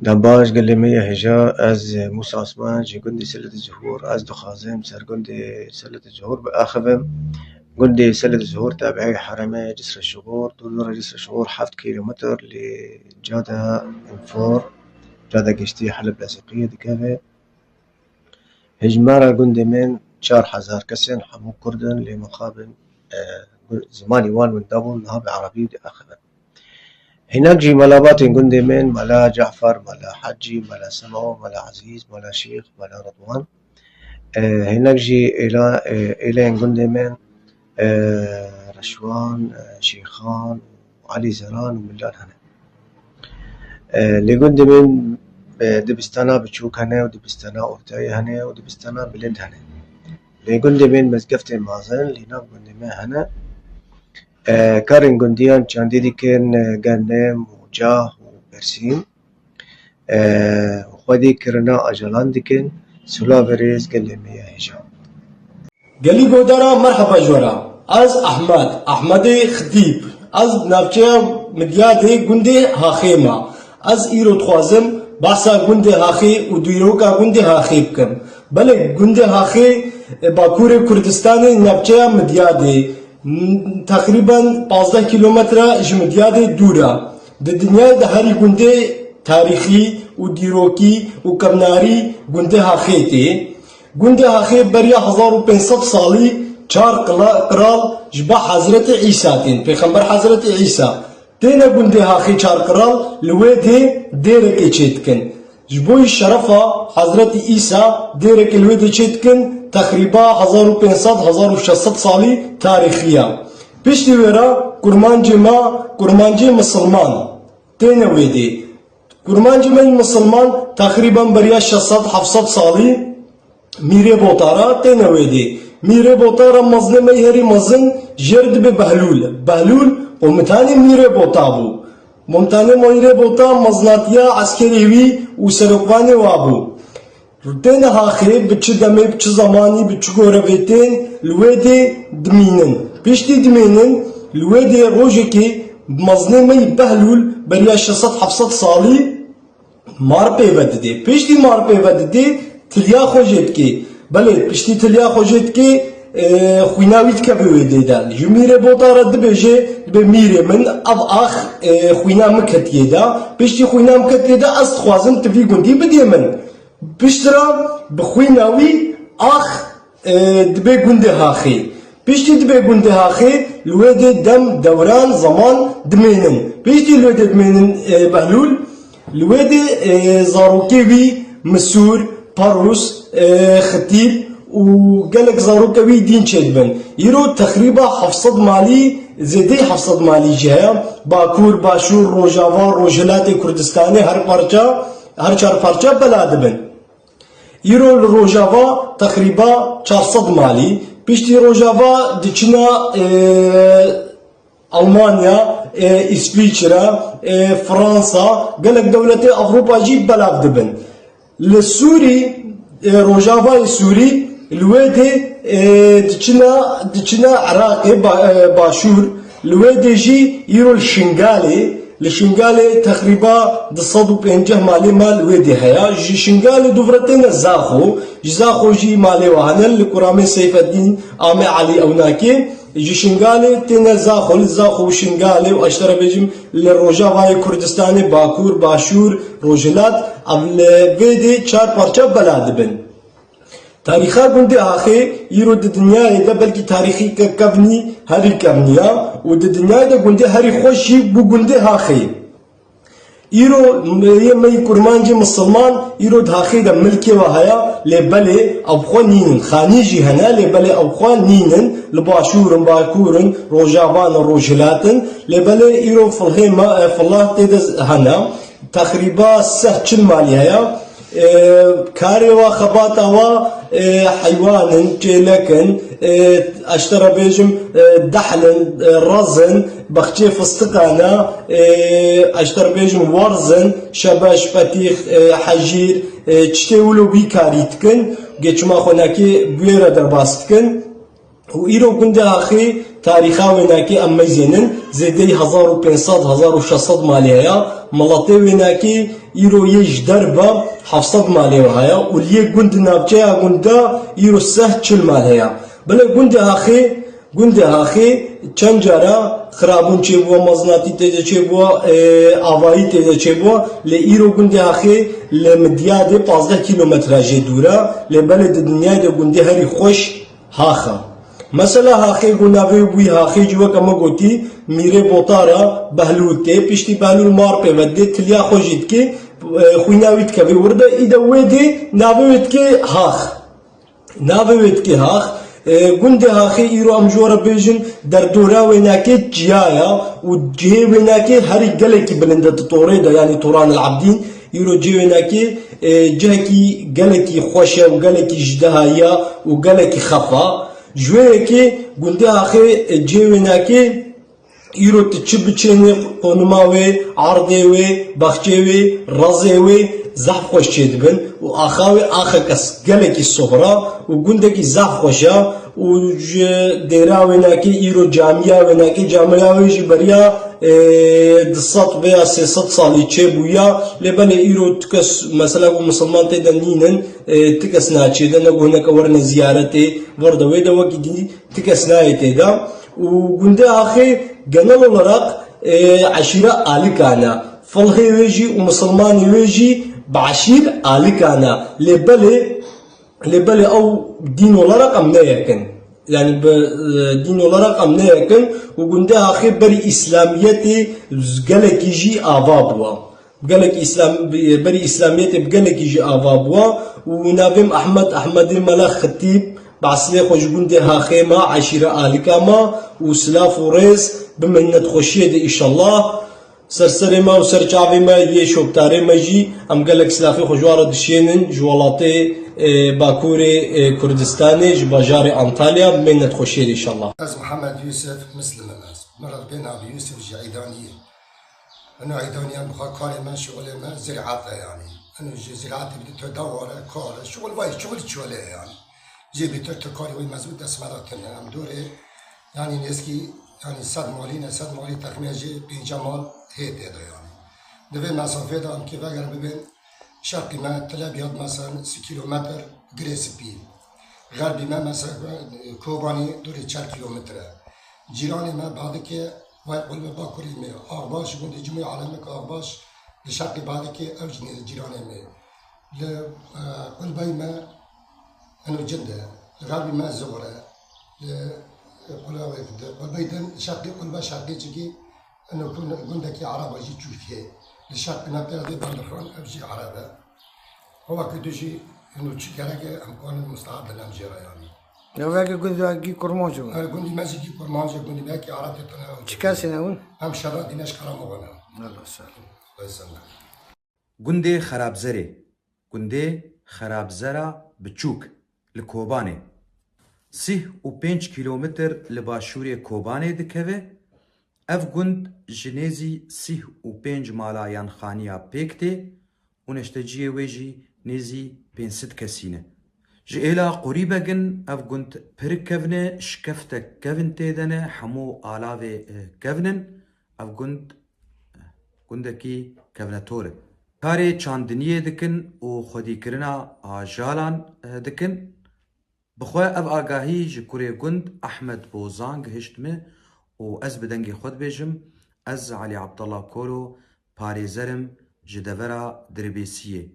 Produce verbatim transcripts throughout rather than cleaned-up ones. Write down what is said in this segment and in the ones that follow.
Dem baş, gelê me ya hêja, ez Musa Osman ji gundê Selet Zuhur, ez dixwazim ser gundê Selet Zuhur biaxivim. Gundê Selet Zuhur tabi'ê herêmê Cisre Şuxur, dûr dûra Cisre Şuxur heft kîlometr li cada Înfor, cada giştî Heleb Lasiqiyê dikeve. Hejmara gundê min çar hezar kes in, hemû Kurd in, lê mixabin, e, zimanî wan winda bû, niha bi Erebî diaxivin. Hinek jî melabatên gundê min, Mela Cafer, Mela Hecî, Mela Semo, Mela Ezîz, Mela Şîx, Mela Ridwan. E, hinek jî êla-, e, êleyên gundê min, e, Reşwan, e, Şêxan, Elî Zeran û Milan hene. E, li gundê min, e, dibistana biçûk hene û dibistana ortayî hene û dibistana bilind hene. Li gundê min mezgeftên mezin li nav gundê me hene. E, karên gundiyan çandî dikin, e, genim û cah û bersîm. E, xwedî kirina ajalan dikin. Silav û rêz gelê me ya hêja. Gelî godara merheba ji we re. Ez Ehmed, Ehmedê Xitîb. Ez navçeya Midyadê gundê Haxê me. Ez îro dixwazim behsa gundê Haxê û dîroka gundê Haxê bikim. Belê gundê Haxê, e, Bakurê Kurdistanê navçeya Midyadê. M-, teqrîben pazdeh kîlometre ji Midyadê dûr e. Di dinyayê de herî gundê tarîxî û dîrokî û kevnarî gundê Haxê tê. Gundê Haxê beriya hezar û pênc sed salî çar qila-, qral ji ba Hezretî Îsa tên. Pêxember Hezretî Îsa. Têne gundê Haxê çar qral li wê dê dêrekê çêdikin. Ji bo yî şerefa Hezretî Îsa dêrekê li wê dê çêdikin, teqrîba hezar û pênc sed, hezar û şeş sed salî tarîxî ya. Piştî wê re kurmancê me, kurmancê misilman têne wê dê. Kurmancê me yî misilman teqrîben beriya şeş sed heft sed salî Mîrê Botara têne wê dê. Mîrê Botara mezinê me yî herî mezin jê re dibe Behlûl. Behlûl komutanê Mîrê Bota bû. Komutanê Mîrê Bota mezinatiya eskerê wî û serokvanê wa bû. Têne Haxê bi çi demê, bi çi zemanî, bi çi gorevê tên li wê dê dimînin. Piştî dimînin li wê dê rojekê mezinê me yî Behlûl beriya şeş sed heft sed salî mar pê ve didê. Piştî mar pê ve didê, tiliya xwe jê dikê. Belê, piştî tiliya xwe jê dikê, e, xwîna wî dikeve wê dê de. Ji Mîrê Bota re dibêje, dibê mîrê min, ev ax, e, xwîna min ketiye de. Piştî xwîna min ketiye de, ez dixwazim tu vî gundî bidê min. Piştre bi xwîna wî ax, e, dibe gundê Haxê. Piştî dibe gundê Haxê, li wê dê dem, dewran, zeman dimênin. Piştî li wê dê dimênin, e, Behlûl, li wê dê, e, zarokê wî Misûr, Parûs, e, Xitîb û gelek zaroke wî dîn çêdibin. Îro teqrîba heft sed malî, zêdeyî heft sed malî jî heye. Bakur, Başûr, Rojava, Rojhilatê Kurdistanê her parça, her çar parça bela dibin. Îro li Rojava teqrîba çar sed malî, piştî Rojava diçine, e, Almanya, e, Îsvîçre, e, Fransa, gelek dewletê Ewropa jî belav dibin. Li Sûrî, e, Rojavayê Sûrî, li wê dê, e, diçine, diçine Iraqê ba-, e, başûr, li wê dê jî îro li Şingalê, li Şingalê teqrîba du sed û pênceh malê me li wê dê heye. Ji Şingalê dûvre têne Zaxo, ji Zaxo jî malê we hene, li kuramê Seyfeddîn Amê Elî Ewnakê. Ji Şingalê têne Zaxo, li Zaxo û Şingalê û ez ji te re bêjim, li Rojavayê Kurdistanê, Bakur, Başûr, Rojhilat, ev li vê dê çar parça bela dibin. Tarîxa gundê Haxê îro di dinyayê de belkî tarîxîke kevnî, herî kevnî ya û di dinyayê de gundê herî xweş jî bû gundê Haxê. Îro yê me yî kurmancê misilman îro di Haxê de milkê we heye, lê belê ew bi xwe nînin. Xanî jî hene, lê belê ew bi xwe nînin. Li başûr in, bakur in, rojava ne, rojhilat in. Lê belê îro filhê me, e, filah tê de hene. Teqrîba seh çil malî heye. E, karê wa, xebata wa, e, heywan in, çêlek in, e, ez ji te re bêjim, e, dehl in, e, rez in, bexçê fistiqan e, e, ez ji te re bêjim, werz in, şebeş, petîx, e, hejîr, e, çitê wilo wî karî dikin, gê çima xwe nekê bi wê re derbas dikin. Û îro gundê Axê tarîxa wênakê em meyzênin, zêdeyî hezar û pênc sed, hezar û şeş sed malê heye. Miletê wênakê îro yê ji derve heft sed malê heye û li yê gund navçeya gund de îro seh çil mal heye. Belê gundê Axê, gundê Axê çend cara xirabûn çêbûye, mezinatî tê de çêbûye, e, avayî tê de çêbûye. Lê îro gundê Axê li Midyadê pazdeh kîlometre jê dûr e. Lê belê di dinyayê de gundê herî xweş Hax e. Mesela Haxê ku navê wî bûyî Haxê jî weke me gotî, mîrê Botar e, Behlûl tê, piştî Behlûl mar pê ve dê, tiliya xwe jî dikê, e, xwîna wî dikevê wir de, îde wê dê navê wê dikê Hax. Navê wê dikê Hax. E, gundê Haxê îro em ji we re bêjin, derdora wênakê çiya ya û cihê wênakê herî gelekî bilind e di torê de, yanî Toran el Abdîn. Îro cihê wênakê, e, cihekî gelekî xweş e û gelekî ji deha ya û gelekî xef a. Ji wê yekê gundê Axê, e, cihê wênakê îro tu çi biçênê, qonima wê, erdê wê, baxçê wê, rezê wê zehf xweş çêdibin û axa wê axeke s-, gelekî soxra û gundekî zehf xweş e. Û ji dêra wênakê îro camiya wênakê, camiya wê jî beriya, e, du sed veya sê sed salî çêbûya. Lê belê îro tu kes, mesela ku misilman tê de nînin, e, tu kes naçê de, ne ku hineke werine ziyaretê, vir de wê de wekî dî tu kes nayê tê de. Û gundê Axê genel olarak, e, eşîra Alikan e. Filhê wê jî û misilmanê wê jî bi eşîr Alikan e. Lê belê Lê belê ew dîn olarak em ne yek in. Yanî bi, e, dîn olarak em ne yek in û gundê Axê berî Îslamiyetê gelekî jî ava bûye. Gelek Îslam, berî Îslamiyetê bi gelekî jî ava bûye û navê min Ehmed, Ehmedê Mele Xitîb, bi eslê xwe ji gundê Haxê me, eşîra Alika me û silav û rêz bi minnetxweşiyê de, înşallah. Ser serê me û ser çavê me yê şoptarê me jî em gelek silafê xwe ji wan re dişênin, ji welatê, e, Bakurê, e, Kurdistanê, ji bajarê Antalya, bi minnetxweşiyê de, înşallah. Ez Mihemed Yûsif Mislim im ez. Min re dibê navê Yûsif ji Îdaniyê. Ino Îdaniyê em bi xwe karê me, şixulê me ziraet e yanî. Ino ji ziraetê bi tu dewar e, kar e, şixul vay, şixul çolê ye yanî. Jê bêtir tu karê wî mezbût dest me de tune. Em dorê, yanî nêzkî, yanî sed malî ne, sed malî texmînen jê pênce mal hê tê de yanî. Di vê mesafê de em kê veger bibên, şerqî me Tilebiyat, mesela sî kîlometr, Girê Spî. Xerbî me, mesela Kobanî dorê çar kîlometr e. Cîranê me Badikê, vay qulbe Bakurê me, Axbaş, gundê Cumê Alemek Axbaş, li şerqî Badikê, ew jî nêz cîranê me. Li, e, qulbey me, eno cinde. Li xerbî me zor e. Li, e, qulbey din, şerqî qulbe şerqî çikî, eno kun-, gundekî Ereba jî çûkê. Li şerqî me pê dê Bandixan, ev jî Ereb e. Hova ki tu jî, eno çi gerek e, em kanin mustahab bin em jê re yanî. Ew veke gundekî kurmanc e. E, gundî me jî kî kurmanc e, gundî me kî Ereb tê tune. Çi kesê ne hûn? Em şerra dîne ji Qeremoxan e. Allah sağ ol. Gundê Xerabzerê, gundê Xerabzera Biçûk li Kobanê, sîh û pênc kîlometr li başûrê Kobanê dikeve. Ev gund ji nêzî sîh û pênc mala yan xaniya pêk tê û neşteciyê wê jî nêzî pênc sed kesî ne. Ji êla qurîbek in ev gund pir kevn e, şikeftek kevn tê de ne, hemû alavê, e, kevn in. Ev gund, gundekî kevnetor e. Karê çandiniyê dikin û xwedîkirina ajalan, e, dikin. Bi xwe ev agahî ji kurê gund Ehmed Bozan gihişt me û ez bi dengê xwe dibêjim, ez Elî Abdullah Kolo parêzer im ji devera Dirbêsiyê.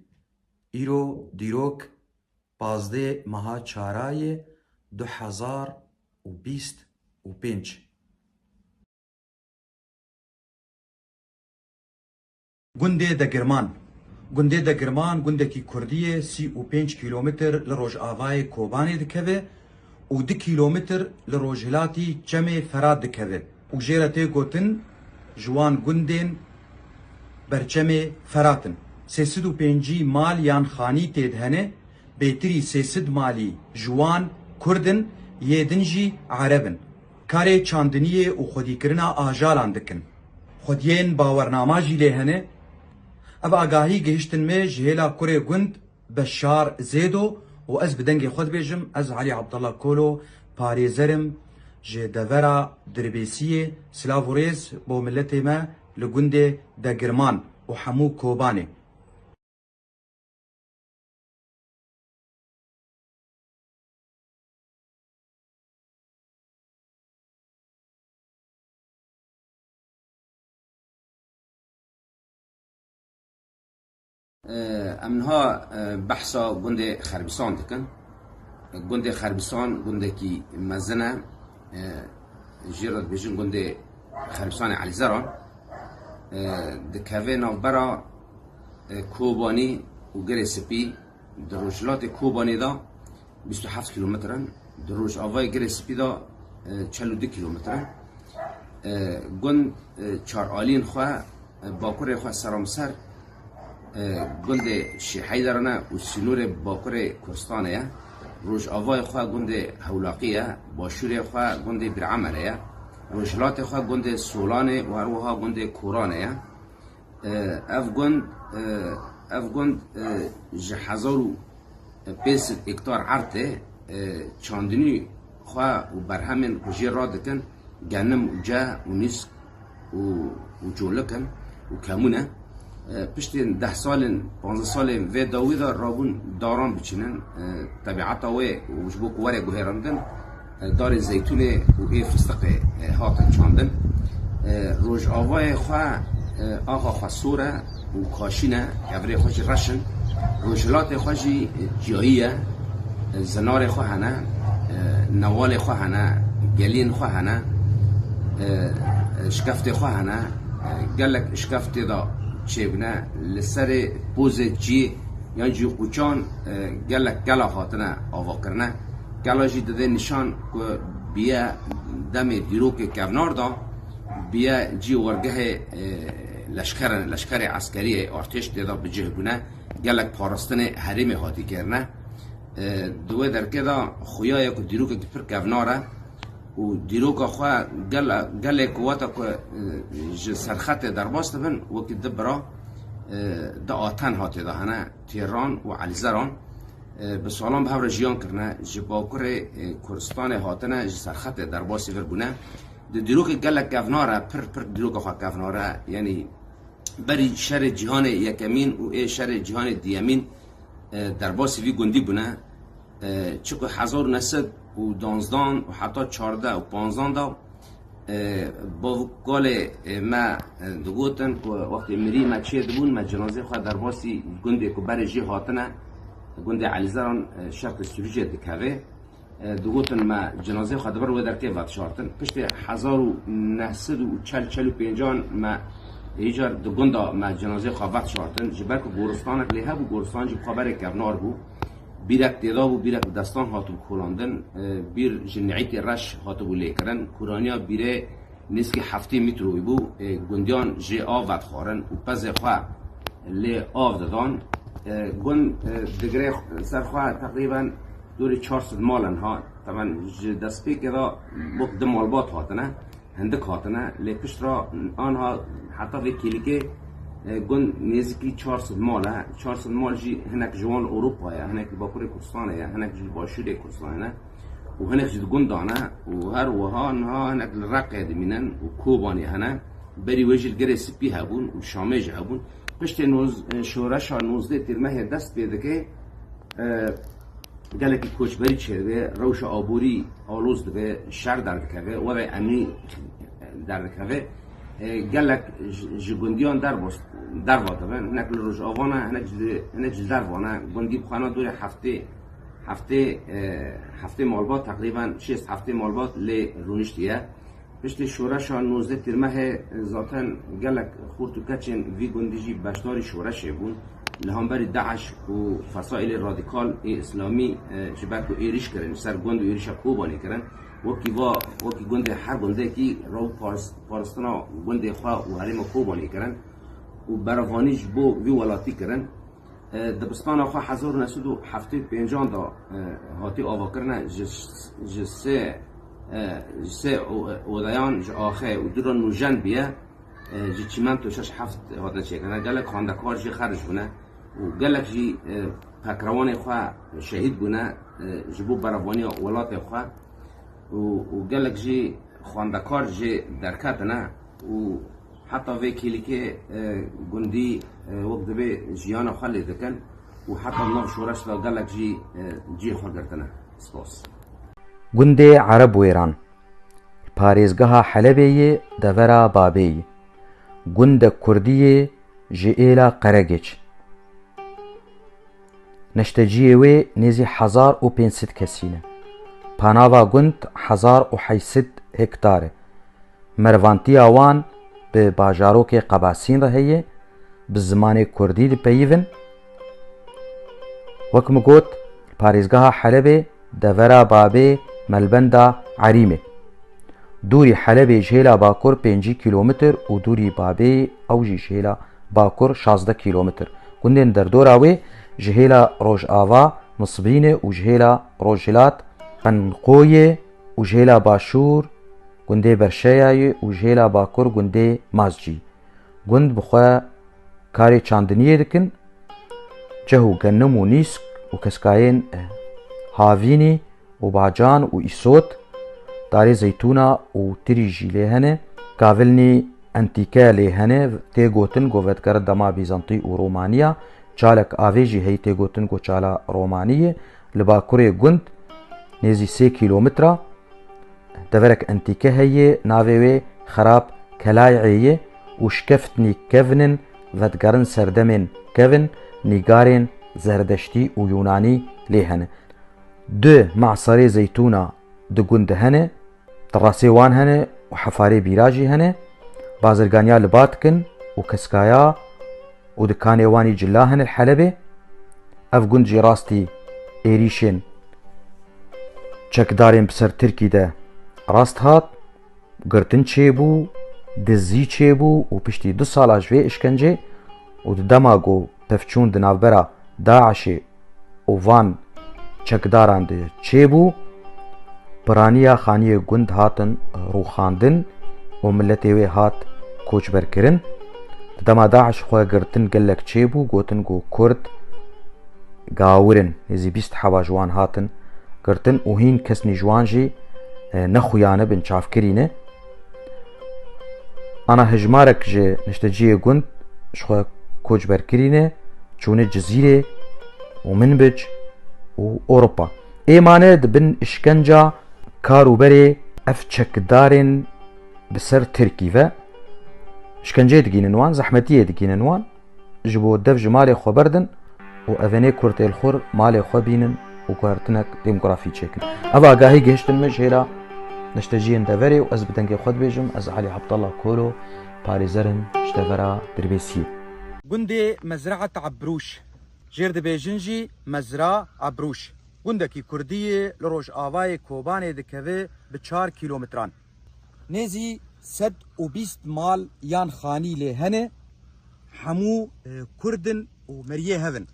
Îro dîrok pazdeh meha çara yê du hezar û bîst û pênc. Gundê Degirman. Gundê Degirman gundekî kurdî ye, sî û pênc kîlometr li rojavayê Kobanê dikeve û du kîlometr li rojhilatî Çemê Ferat dikeve û jê re tê gotin ji wan gundên berçemê Ferat in. Sê sed û pêncî mal yan xanî tê de hene, bêtirî sê sed malî ji wan kurd in, yê din jî ereb in. Karê çandiniyê û xwedîkirina ajalan dikin. Xwediyên bawernama jî lê hene. Ev agahî gihiştin me ji hêla kurê gund Beşar Zêdo û ez bi dengê xwe dibêjim, ez Elî Abdullah Kolo, parêzer im. Ji devera Dirbêsiyê silav û rêz bo miletê me li gundê Degirman û hemû Kobanê. Em niha, e, behsa gundê Xerbîsan dikin. Gundê Xerbîsan gundekî mezin e. E, jê re dibêjin gundê Xerbîsanê Elîzeran. E, dikeve navbera, e, Kobanî û Girê Spî. Di rojhilatê Kobanê de bîst û heft kîlometre in, di rojavayê Girê Spî de, e, çel û du kîlometre in. E, gund, e, çar aliyên xwe, e, bakurê xwe seramser, e, gundê Şêheyderan e û sînorê bakurê Kurdistanê ye. Rojavayê xwe gundê Hewlaqî ye, başûrê xwe gundê Bîr Emerê ye, rojhilatê xwe gundê Solanê û her wiha gundê Koranê ye. E, ev gund, e, ev gund, e, ji hezar û pênc sed hektar erdê, e, çandinî xwe û berhemên ku jê radikin, genim û ce û nîsk û, û colik in û kemûn e. E, piştên deh salên, panzdeh salên vê dawî de rabûn daran biçînin. E, tebîeta wê û ji bo ku were guherandin, e, darê zeytûnê û ê fistiqê, e, hatin çandin. E, rojavayê xwe, e, axa xwe sor e û kaşîn e, kevirê xwe jî reş in. Rojhilatê xwe jî, e, ciyayî ye. E, zinarê xwe hene, e, newalê xwe hene, geliyên xwe hene, e, e, şikeftê xwe hene. E, gelek şikeft tê de çêbûne. Li serê pozê ciyê yan jî qûçan, e, gelek kela hatine avakirine. Kela jî dide nîşan ku biye demê dîrokê kevnar de, biye cî wergehê, e, leşker, leşkerê eskeriyê, artêş tê de bi cih bûne, gelek parastinê herêmê hatî kirine. E, di wê derkê de xuya ye ku dîrokekî pir kevnar e û dîroka xwe gel-, gelê ku wata ku, e, ji serxetê derbas dibin, wekî du bira, e, du aten hatê de hene. Têran û Elîzeran, e, bi salan bi hev re jiyan kirine, ji bakurê, e, Kurdistanê hatine, ji serxetê derbasî vir bûne. Di dîrokê gelek kevnar e, pir, pir dîroka xwe kevnar e, yanî berî şerê cîhanê yekemîn û ê şerê cîhanê diyemîn, e, derbasî vî gundî bûne. E, çi ku hezar û neh sed û duwazdeh û heta çardeh û panzdeh de, e, bav û kalê, e, me, e, digotin ku wextê mirî me çê dibûn, me cinazê xwe derbasî gundê ku berê jê hatine, gundê Elîzeran, e, şerqê Sûrîcê dikeve. E, digotin me cinazê xwe di ber wê derkê vedişartin. Piştê hezar û neh sed û çel, çel û pêncan me hêjar di gunda me cinazê xwe vedişartin. Ji ber ku goristanek lê hebû, goristan jî bi xwe berê kevnar bû. Bîrek têda bû, bîrek bi destan hatibû kolandin, e, bîr ji neîtê reş hatibû lêkirin. Kûraniya bîrê nêzîkî heftê mîtroyî bû, e, gundiyan jê av vedixwarin û pezê xwe lê av didan. E, gund, e, digire ser xwe teqrîben dorê çar sed mal in ha. Teban ji destpêkê de wek du malbat hatine. Hindik hatine, lê pişt re anha heta vê kêlîkê, e, gund nêzîkî çar sed mal e. Çar sed mal jî hinek ji wan li Ewropa ye, hinek li Bakurê Kurdistanê ye, hinek jî li Başûrê Kurdistanê ne û hinek jî di gundan e û her wiha niha hinek li Reqê dimînin û Kobanê hene. Berî wê jî li Girê Spî hebûn û Şamê jî hebûn. Piştê noz-, e, şoreşa nozdeh Tîrmehê dest pê dike, e, gelekî koçberî çêdibe, rewşa aborî aloz dibe, şer derdikeve, were emnî derdikeve. E, gelek ji, ji gundiyan derbas, derva dibin. Hinek li Rojava ne, hinek ji, hinek ji derva ne. Gundî bi xwe ne dorê heftê, heftê, e, heftê malbat, teqrîben şêst heftê malbat lê rûniştiye. Piştî şoreşa nozdeh Tîrmehê zaten gelek xort û keçên vî gundî jî beşdarî şoreşê bûn. Li hemberî DAIŞ û fesaîlê radîkal ê îslamî, e, ji ber ku êrîş kirin, ji ser gund û êrîşa Kobanê kirin, wekî va, wekî gundê her gundekî rew paris-, paristina gundê xwe û herêma Kobanê kirin û berevanî ji bo vî welatî kirin. E, dibistana xwe hezar û neh sed û heftê û pêncan de, e, hatî avakirine ji, ji sê, e, ji sê o-, odeyan ji axê û du re nûjen bûye, e, ji çîmento şeş heft hatine çêkirine. Gelek xwendekar jî xerc bûne û gelek jî, e, pekrewanê xwe şehîd bûne, e, ji bo berevaniya welatê xwe. û, û gelek jî xwendekar jê derketine û heta vê kêlîkê, e, gundî, e, wek divê jiyana xwe lê dikin û heta nav şoreş de gelek jî, e, cihê xwe girtine. Spas. Gundê Ereb Wêran, parêzgeha Helebê yê devera Babê yê. Gundek kurdî yê ji êla Qeregêç. Neşteciyê wê nêzî hezar û pênc sed kesî ne. Panava gund hezar û heyt sed hektar e. Mervantiya wan bi bajarokê Qebasîn re heye, bi zimanê kurdî dipeyivin. Wek min got, parêzgeha Helebê devera Babê, Melbenda Erîmê. Dûrî Helebê ji hêla bakur pêncî kîlometr û dûrî Babê ew jî ji hêla bakur şazdeh kîlometr. Gundên derdora wê ji hêla rojava Nisbînê û ji hêla rojhilat Qenqoyê û ji hêla başûr gundê Berşeyayê û ji hêla bakur gundê Mazcî. Gund bi xwe karê çandiniyê dikin, ceh û genim û nîsk û keskayên, e, havînî û bacan û îsot, darê zeytûna û tirî jî lê hene. Kavilnî entîke lê hene, tê gotin ku vedgere dema Bîzantî û Romaniya. Çalek avê jî heyî tê gotin ku çala Romanî ye. Li bakurê gund nêzî sê kîlometre deverek entîke heye, navê wê Xerab Kelayê ye û şkeftnî kevn in, vedigerin serdemên kevn, nîgarên zerdeştî û yûnanî lê hene. Du maserê zeytûna di gund de hene, terasê wan hene û hefarê bîra jî hene. Bazirganiya li ba dikin û keskaya û dikanê wan î cila hene li Helebê. Ev gund jî rastî êrîşên çekdarên bi ser Tirkî de rast hat, girtin çêbû, dizî çêbû û piştî du sala ji vê îşkencê û di dema ku pevçûn di navbera DAIŞê û van çekdaran de çêbû, piraniya xaniyê gund hatin rûxandin û miletê wê hat koçberkirin. Di dema DAIŞ xwe girtin gelek çêbû, gotin ku Kurd gawir in. Nêzî bîst heba ji wan hatin girtin û hîn kesnî ji wan jî, e, nexuyane bin çavkirî ne. Ana hejmarek ji nişteciyê gund ji xwe koçberkirî ne, çûne Cizîrê û Minbic û Ewropa. Ê mane di bin işkenca kar û berê ev çekdarên bi ser Tirkî ve işkenceyê digînin wan, zehmetiyê digînin wan. Ji bo dev ji malê xwe berdin û evenê kurtê li xwe malê xwe bînin û guhertinek demografî çêkin. Ev agahî gihiştin me ji hêla neşteciyên deverê û ez bi dengê xwe dibêjim, ez Elî Abdallah Kolo, parêzerim ji devera Dirbêsiyê. Gundê Mezraet Ebrûş, jêr dibêjin jî Mezra Ebrûş. Gundekî kurdî ye, li rojavayê Kobanê dikeve bi çar kîlometran. Nêzî sed û bîst mal yan xanî lê hene, hemû, e, kurd in û meriyê hev in.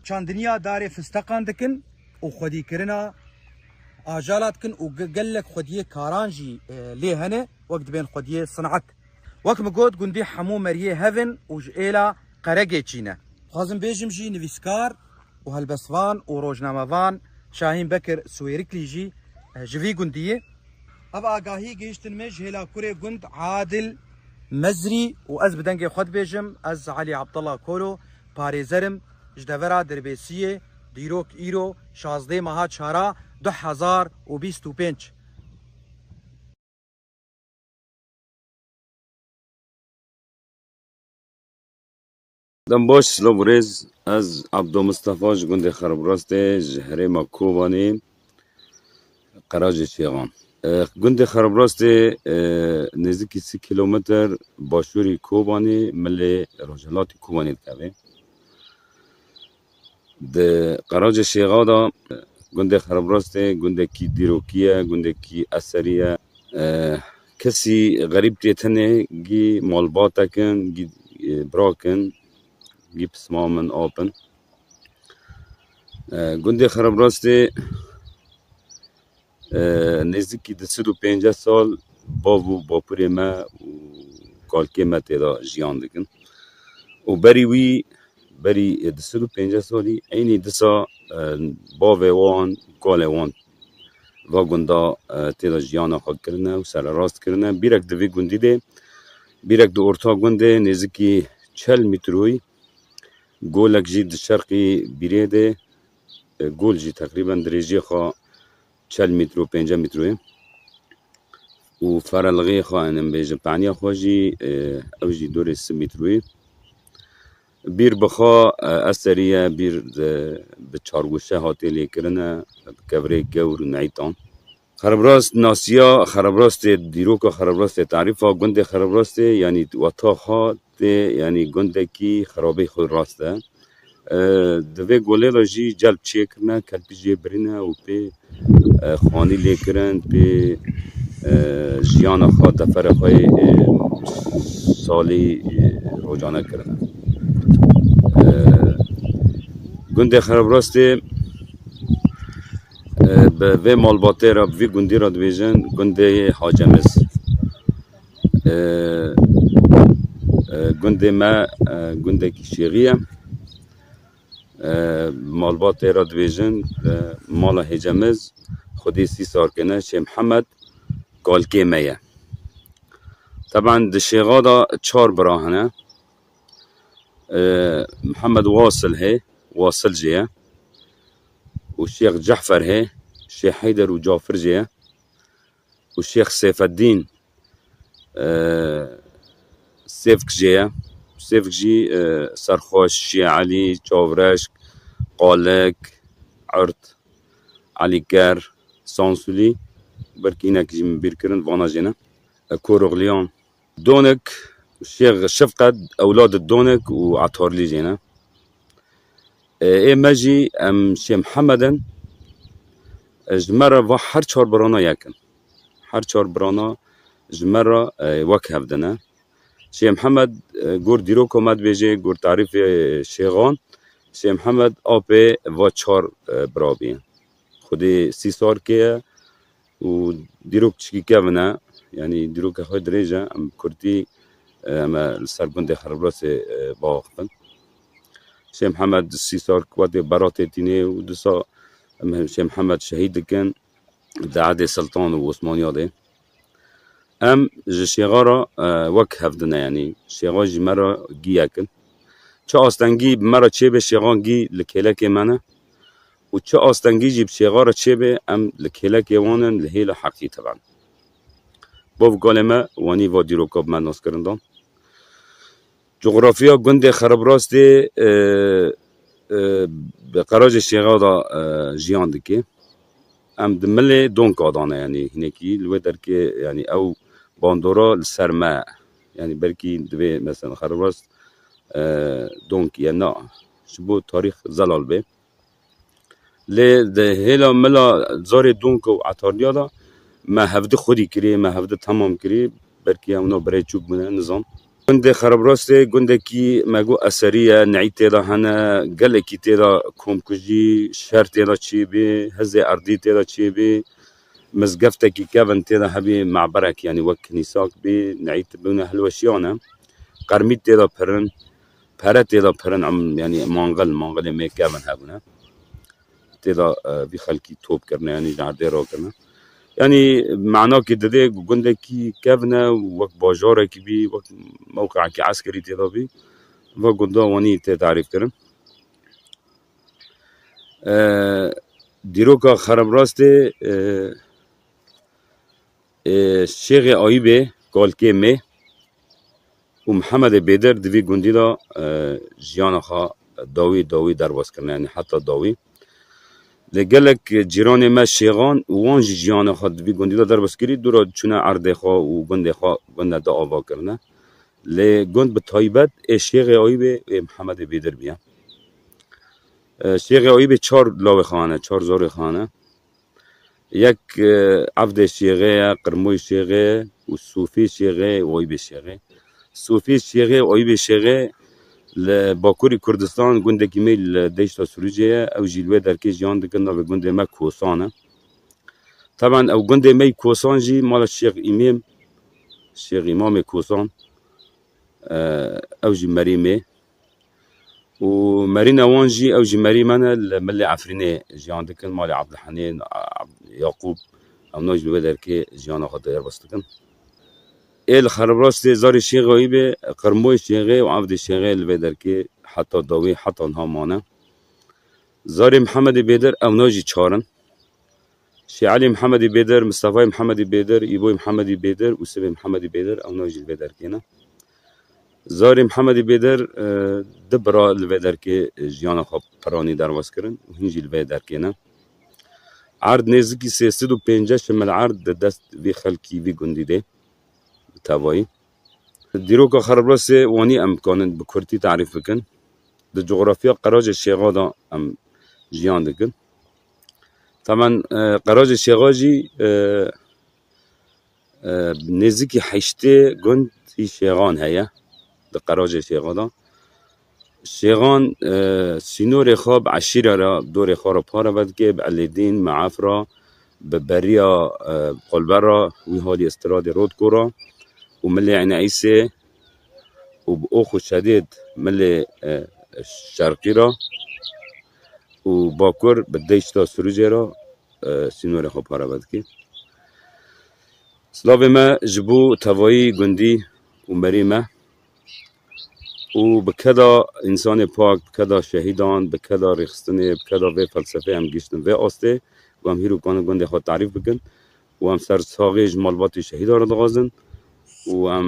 Çandiniya darê fisteqan dikin û xwedîkirina ajala dikin û ge-, gelek xwediyê karan jî, e, lê hene, wek dibên xwediyê sinat. Wek min got, gundî hemû meriyê hev in û ji êla Qeregêçî ne. Dixwazim bêjim jî nivîskar û helbestvan û rojnamevan Şahîn Bekir Swêriklî jî, e, ji vî gundî ye. Ev agahî gihiştin me ji hêla kurê gund Adil Mezrî û ez bi dengê xwe dibêjim, ez Elî Abdullah Kolo, parêzerim ji devera Dirbêsiyê, dîrok îro şazdeh meha çara du hezar û bîst û pênc. Dem baş, silav û rêz. Ez Ebdo Mistefa, ji gundê Xerbrastê, ji herêma Kobanê, Qeracê Şêxan. E, gundê Xerbrastê, e, nêzîkî sî kîlometr başûrî Kobanê, milê rojhilatî Kobanê dikeve. Di Qerace Şêxa de gundê Xerbrastê gundekî dîrokî ye, gundekî eserî ye. E, kesî xerîb tê tenê, gî malbatek in, gî, e, birak in, gî pismam in, ap in. E, gundê Xerbrastê, e, nêzîkî du sed û pênceh sal bav û bapûrê me û kalkê me tê de jiyan dikin. Û berî wî, berî, e, du sed û pênceh salî, eynî disa, e, bavê wan, kalê wan va gunda, e, tê de jiyana xwe kirine û sererast kirine. Bîrek di vî gundî de, bîrek di orta gundê nêzikî çel mîtroyî, golek jî di şerqî bîrê de, e, gol jî teqrîben dirêjiyê xwe çel mîtro, pêncî mîtro ye. Û ferelixê xwe, em bêjin, paniya xwe jî, e, ew jî dorê sî mîtro ye. Bîr bi xwe, e, eserî ye, bîr, e, bi çargoşe hatiye lêkirine, bi kevirê gewr û neîtan. Xeribrast nasiya Xeribrastê, dîroka Xeribrastê, tarîfa gundê Xeribrastê, yanî weta xwe tê, yanî gundekî xerabê xwe rast e. E, di vê golê de jî celb çêkirine, kelpî jê birîne û pê, e, xanî lêkirin, pê, e, jiyana xwe, deferê xwe yê, e, salî, e, rojane kirine. E, gundê Xeribrastê, e, bi vê malbatê re, bi vî gundî re dibêjin gundê Hacemiz. E, e, gundê me, e, gundekî şêxî ye. E, malbatê re dibêjin, e, mala Hêcemiz, Xwedê sî sar kene, Şêx Mihemed kalkê me ye. Teben di şêxa de çar bira hene. E, Mihemed Wasil hê, Wasil jê ye. Û Şêx Cehfer hê, Şêx Heyder û Cafir jê ye. Û Şêx Seyfeddîn, e, Sêvk jê ye. Sêvk jî, e, Serxweş, Şêx Elî, Çavreşk, Qalek, Erd, Elîker, Sansulî, belkî hinek jî min bîr kirin, vana jê ne. E, Koroxliyan. Donik, Şêx Şefqet, ewlad Donik û Etarlî jê ne. E, ê me jî em Şêx Mihemed in, e, ji me re va her çar birana yek in. Her çar birana ji me re, e, wek hev din e. Şêx Mihemed, e, gor dîroka me dibêje, gor tarîfê şêxan, Şêx Mihemed apê va çar, e, bira bî. Xwedê sî sar kê ye û dîrok çikî kevin e. Yanî dîroka xwe dirêj e. Em bi kurtî, e, em e li ser gundê Xeribrasê, e, biaxifin. Şêx Mihemed sî sar wetê beratê tînê û disa em Şêx Mihemed şehîd dikin di ehdê Siltan û Osmaniya de. Em ji şêxa re, e, wek hev din e, yanî şêxa ji me re gî yek in. Çi astengî bi me re çêbe, şêxan gî li kêlekê me ne û çi astengî jî bi şêxa re çêbe, em li kêlekê wan in, li hêla heqî tevin. Bav galê me wanî va dîroka bi me naskirin dan. Cografiya gundê Xeribrastê, e, e, bi qeracê şêxa de, e, jiyan dike. Em di milê donka dane, yanî hinekî li wê derkê, yanî ew bandora li ser me, yanî belkî divê mesela Xeribrast, e, donk ye, na, ji bo tarîx zelal bê. Lê di hêla mila zarê donka û etarliya de me hevdi xwedî kirî, me hevdi temam kirî, belkî ewna birê çûk bûne, nizam. Gundê Xeribrastê gundekî me got eserî ye, neî tê de hene, gelekî tê de komkujî, şer tê de çêbê, hizê erdî tê de çêbê, mizgeftekî kevin tê de hebî, me'berek, yanî wek kinîsak bî, neî bûne hilweşiyane. Qermît tê de pirin, pere tê de pirin, em, yanî mangil, mangilê me kevin hebûne. Tê de, e, vî xelkî top kirine, yanî ji erdê rakirine. Yanî manakê dide ku gundekî kevin e û wek bajarekî bî, wek mewqeekî eskerî tê de bî. Va gunda wanî tê tarîf kirin. E, dîroka Xeribrastê, e, e, Şêxê Ayûbê, kalkê me û Mihemedê Bêdir di vî gundî de, e, jiyana xwe dawî dawî derbas kirine, yanî heta dawî. Lê gelek cîranê me şêxan û wan jî jiyana xwe di vî gundî de derbas kirî, dûra çûne erdê xwe û gundê xwe, gund de ava kirine. Lê gund bi taybet ê Şêxê Ayûbê û ê Mihemedê Bêdir bîye. E, Şêxê Ayûbê çar lawê xwe hene, çar zarê xwe hene. Yek, e, Evdê Şêxê ye, Qirmoyê Şêxê û Sofê Şêxê û Ayûbê Şêxê. Sofê Şêxê û Ayûbê Şêxê li Bakurê Kurdistan gundekî me li deşta Sirûcê ye. Ew jî li wê derkê jiyan dikin, navê gundê me Kosan e. Teben ew gundê me yî Kosan jî mala Şêx Îmêm, Şêx Îmamê Kosan, e, ew jî merî me. Û merîna wan jî, ew jî merî me ne, li milê Efrînê jiyan dikin, malê Ebdulhenî, Ab-, Yaqûb, Ewna jî li vê derkê jiyana xwe derbas dikin. Ê li Xerbrastê zarê Şêxayî be, Qirmoyê Şêxê û Evdê Şêxê li vê derkê heta dawî, heta niha mane. Zarê Mihemedê Bêdir ewna jî çar in. Şêelî Mihemedî Bêdir, Mistefayê Mihemedî Bêdir, Îboyê Mihemedî Bêdir û Sibê Mihemedî Bêdir ewna jî li vê derkê ne. Zarê Mihemedî Bêdir, e, du bira li vê derkê jiyana xwe piranî derbas kirin û hîn jî li vê derkê ne. Erd nêzikî sê sed û pêncî şimil erd di dest vî xelkî vî gundî de bi tevayî. Dîroka Xerbrasê wanî em dikanin bi kurtî tarîf bikin. Di coxrafiya Qeracê Şêxa de em jiyan dikin. Tamen, e, Qeracê Şêxa jî, e, e, nêzîkî heştê gund î Şêxan heye di Qeracê Şêxa de. Şêxan, e, sînorê xwe bi eşîre re, dorê xwe re pareve dike, bi Elêdîn, Meef re, bi beriya, e, Qolber re, wî halî Îstiradê Rodko re û Milê Eyn Eysê û bi Ox û Şedêd Milê, e, Şerqî re û Bakur bi Deyşta Sirûcê re, e, sînorê xwe pareve dike. Silavê me ji bo tevayî gundî û merî me û bi keda însanê pak, bi keda şehîdan, bi keda rêxistinê, bi keda vê felsefê em gihiştin vê astê û em hîro kanin gundê xwe tarîf bikin û em ser saxê ji malbatê şehîdan re dixwazin û em,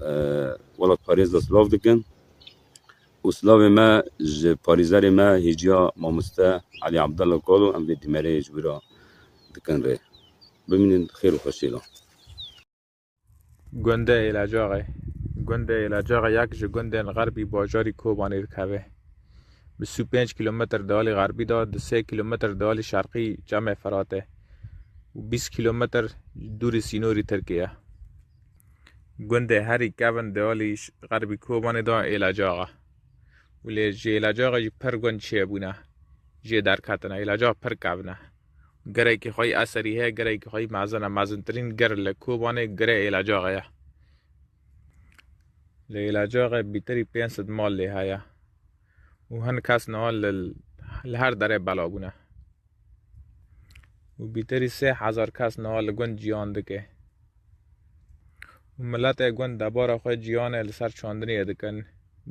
e, welatparêz de silav dikin û silavê me ji parêzerê me hêciya mamoste Elî Abdullah Kalo, em vê dîmerê ji wî re dikin rê. Bimînin xêr û xweşî lan. Gundê Êlacaxê. Gundê Êlacaxê yek ji gundên xerbî bajarî Kobanê dikeve. Bi sî û pênc kîlometr di alî xerbî de, di sê kîlometr di alî şerqî Çemê Firatê û bîst kîlometr dûrî sînorî Tirkiyê ye. Gundê herî kevin di alî ş-, xerbî Kobanê de Êlacax e. Û lê ji Êlacaxê jî pir gund çêbûne. Jê derketine. Êlacax pir kevin e. Girekî xwe yî eserî heye, girekî xwe yî mezin e. Mezintirîn gir li Kobanê girê Êlacaxê ye. Li Êlacaxê bîtirî pênc sed mal lê heye. Û hin kes niha li, li her derê bela bûne. Û bîtirî sê hezar kes niha li gund ciyan dike. Û miletê gund debara xwe ciyanê li ser çandiniyê dikin.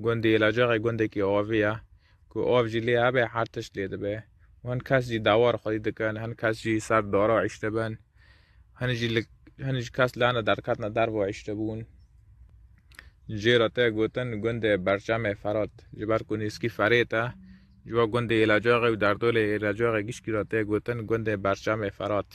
Gundê Êlacaxê gundekî avî ye, ku av jî lê hebe her tişt lê dibe. Û hin kes jî dewar xwedî dikin, hin kes jî ser dara îştibin. Hin jî li, hin jî kes lane derketine derva îştibûn. Jê re tê gotin gundê Berçemê Ferat. Ji ber ku nêzkî Ferêt e, ji bo gundê Êlacaxê û derdolê Êlacaxê gişkî re tê gotin gundê Berçemê Ferat.